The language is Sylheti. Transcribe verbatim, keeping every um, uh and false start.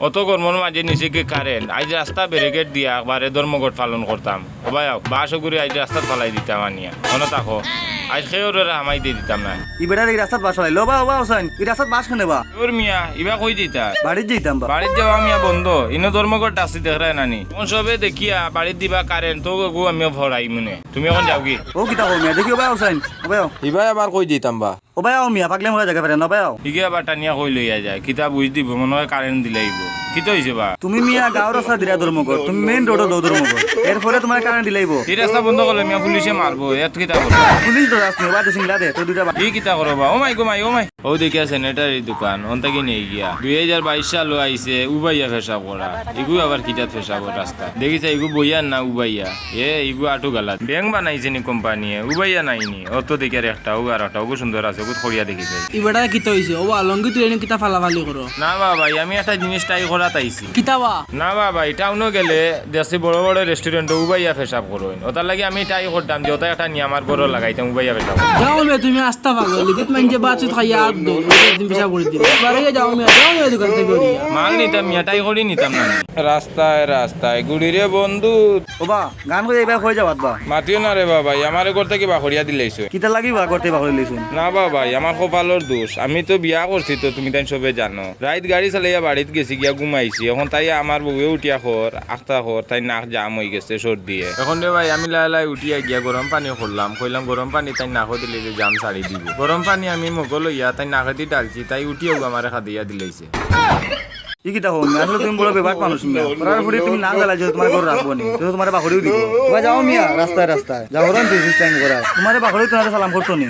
অত গরমর মাঝে নিচে কি কারেন্ট? আইজ রাস্তা ব্যারিকেড দিয়া একবারে ধর্মঘট পালন করতাম। ও ভাই আও, বাঁশ ওগুরে আইজ রাস্তাত ফালাই দিতাম আনিয়া। মনো থাকো, আইজ কেউরে হামাইতে দিতাম না। ই বেটার ই রাস্তাত বাঁশ ফালাইলো বা, ও বা হুসাইন, ই রাস্তাত বাঁশ কেনে বা? ওর মিয়া, ইবা কই দিতা? বাড়িত যাইতাম বা। বাড়িত যাওয়া মিয়া বন্ধ, ইনো ধর্মঘট ডাকছি দেখরায় নানি। কোন সবে দেখিয়া বাড়িত দিবা কারেন্ট, তো ওগু আমিও ভরাই মনে। তুমি এখন যাওগি? ও কিতা কও মিয়া, দেখি ও বা হুসাইন, ও বা আও। ইবায় আবার কই দিতাম বা? ও বা আও মিয়া, পাগলে মরা জাগা ফেরে না বা আও। ইগে আবার টানিয়া কই লইয়া যায়, কিতা বুঝ দিব, মনো অয় কারেন্ট দিলাইবো। কিতা অইছে বা? তুমি মিয়া গাঁওর রাস্তা দিরা ধর্মঘট, তুমি মেইন রোডো দেও ধর্মঘট, এরপরে তুমার কারেন্ট দিলাইবো। ই রাস্তা বন্ধ করলে মিয়া পুলিশে মারবো, এত কিতা করো? পুলিশ ডরাস নি, বাদে সিংলা দে, তো দুইটা বা- ই কিতা করো বা? ও মাই গো মাই, ও মাই। ও দেখিয়া স্যানিটারি দোকান, অন থাকি নিয়ে গিয়া। দুই হাজার বাইশ সালও আইছে, উবাইয়া পেশাব করা। ইগু আবার কিতাত পেশাব রাস্তা? দেখিছে ইগু বইয়ার না উবাইয়া। এ, ইগু আটু গালাত। ব্যাং বানাইছে নি কোম্পানিয়ে, উবাইয়া নাই নি। অত দেখিয়ার একটা, ও আর একটা, ওগু সুন্দর আছে, ওগু করিয়া দেখি যাই। ই বেটা কিতা অইছে? ও আলমগীর তুই এনে কিতা ফালাফালি করো? না বা ভাই, আমি একটা জিনিস ট্রাই করাত আইছি। কিতা বা? না বা ভাই, টাউনো গেলে দেখছি বড় বড় রেস্টুরেন্টো উবাইয়া পেশাব করইন। ওটার লাগি আমি ট্রাই করতাম যে ওটা একটা নিয়ে আমার ঘরো লাগাইতাম, উবাইয়া পেশাব। যাও বে, তুমি আস্তা পাগল। ইগুত মাইনষে ভাত চুত খাইয়া আত দে, তুমি পেশাব করি দিবে। বাড়িয়ে যাও মিয়া, যাও মিয়া দোকান থাকি করিয়া। মাল নিতাম মিয়া, ট্রাই করি নিতাম না। রাস্তায় রাস্তায় ঘুরি রে বন্ধু। ও বা, গান কই যাইবা, কই যাবাত বা? মাতিও না রে বা ভাই, আমারে ঘর থাকি বার করিয়া দিলাইছো। কিতা লাগি বা ঘর থাকি বার করিয়া দিলাইছো? না বা ভাই, আমার কপালর দোষ। আমি তো বিয়া করছি তো, তুমি তাইন সবে জানো। রাইত গাড়ি চালাইয়া বাড়িত গেছি গিয়া ঘুমাইছি। এখন তাই আমার বউয়ে উঠিয়া কর, আখতা কর, তাইর নাক জাম অইগেছে সর্দিয়ে। এখন রে ভাই, আমি লায় লায় উঠিয়া গিয়া গরম পানি করলাম। কইলাম গরম পানি তাইর নাকো দিলে যে জাম ছাড়ি দিব। গরম পানি আমি মগো লইয়া তাইর নাকেদি ঢালছি, তাই উঠিয়াউ আমারে কাদিয়া দিলাইছে। ই কিতা কও মিয়া? আসলে তুমি বড় বেবাক মানুষ মিয়া। করার পরে তুমি নাক জ্বালাইছো, তুমার ঘর রাখবো নি। তো তুমারে বার করিউ দিবো। ও বা যাও মিয়া, রাস্তায় রাস্তায়। যাও, ওরান তুই ফিস লাইন করার। তুমারে বার করিউ তুমারে সালাম করতো নি।